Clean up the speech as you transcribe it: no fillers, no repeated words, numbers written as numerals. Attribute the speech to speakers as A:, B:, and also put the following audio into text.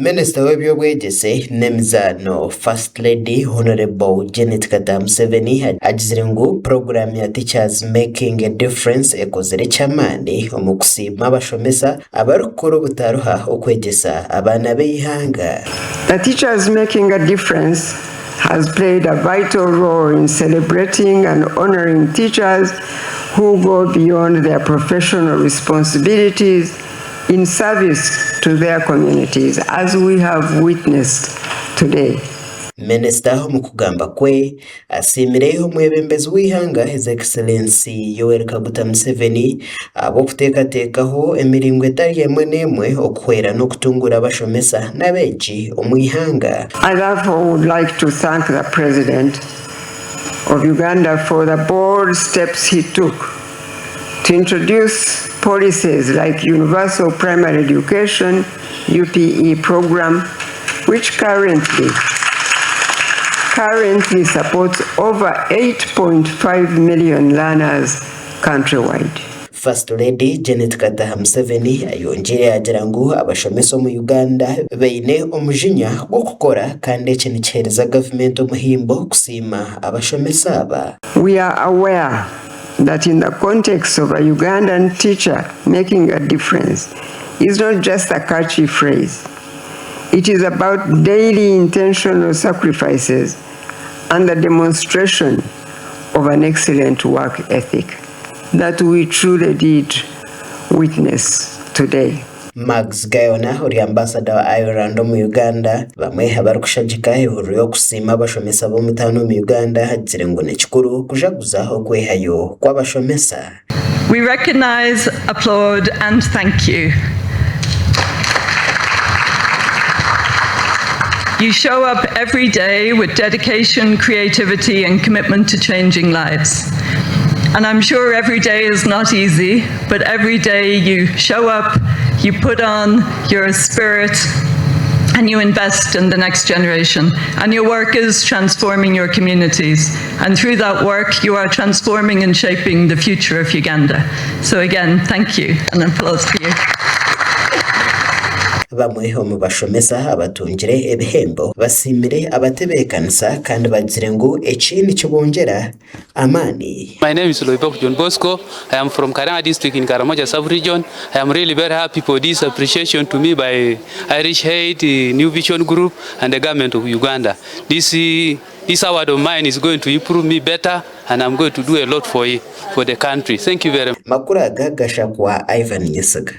A: Minisita w'eby'obwegyese n'emizaano, First Lady Honourable Janet Kataha Museveni agizire ngu puroguraamu ya Teachers Making a Difference ekozire eky'amaani omu kusiima abashomesa abarikukora obutaruha okwegyesa abaana b'eihanga.
B: The Teachers Making a Difference has played a vital role in celebrating and honouring teachers who go beyond their professional responsibilities in service to their communities as we have witnessed today.
A: Minisita omu kugamba kwe asiimire omwebembezi w'eihanga His Excellency Yoweri Kaguta Museveni ahabw'okuteekateekaho emiringo etari emwe n'emwe okuhwera n'okutunguura abashomesa n'abeegi omu ihanga.
B: I therefore would like to thank the President of Uganda for the bold steps he took to introduce policies like Universal Primary Education, UPE program, which currently currently supports over 8.5 million learners countrywide.
A: First Lady Janet Kataha Museveni ayongyire yaagira ngu abashomesa omu Uganda baine omujinya gw'okukora kandi eki nikiheereza gavumenti omuhimbo kusiima abashomesa aba.
B: We are aware that in the context of a Ugandan teacher making a difference is not just a catchy phrase. It is about daily intentional sacrifices and the demonstration of an excellent work ethic that we truly did witness today.
A: Mags Gayona ori ambasada wa Ireland omu Uganda bamwe abarikushagika ehururu y'okusiima abashomesa b'omutaano omu Uganda agizire ngu ni kikuru kujaguza okwehayo kw'abashomesa.
C: We recognise, applaud and thank you. You show up every day with dedication, creativity and commitment to changing lives. And I'm sure every day is not easy, but every day you show up, you put on your spirit, and you invest in the next generation. And your work is transforming your communities. And through that work, you are transforming and shaping the future of Uganda. So again, thank you, and applause for you.
A: Bamwe omu bashomesa abatungire ebihembo basiimire abatebeekanisa kandi bagizire ngu eki nikibongyera amaani.
D: My name is Loibok John Bosco. I am from Karanga district in Karamoja sub-region. I am really very happy for this appreciation to me by Irish Aid, New Vision Group and the government of Uganda. This, this award of mine is going to improve me better and I'm going to do a lot for, for the country. Thank you very much.
A: Makuru aga gashakwa Ivan Nyesiga.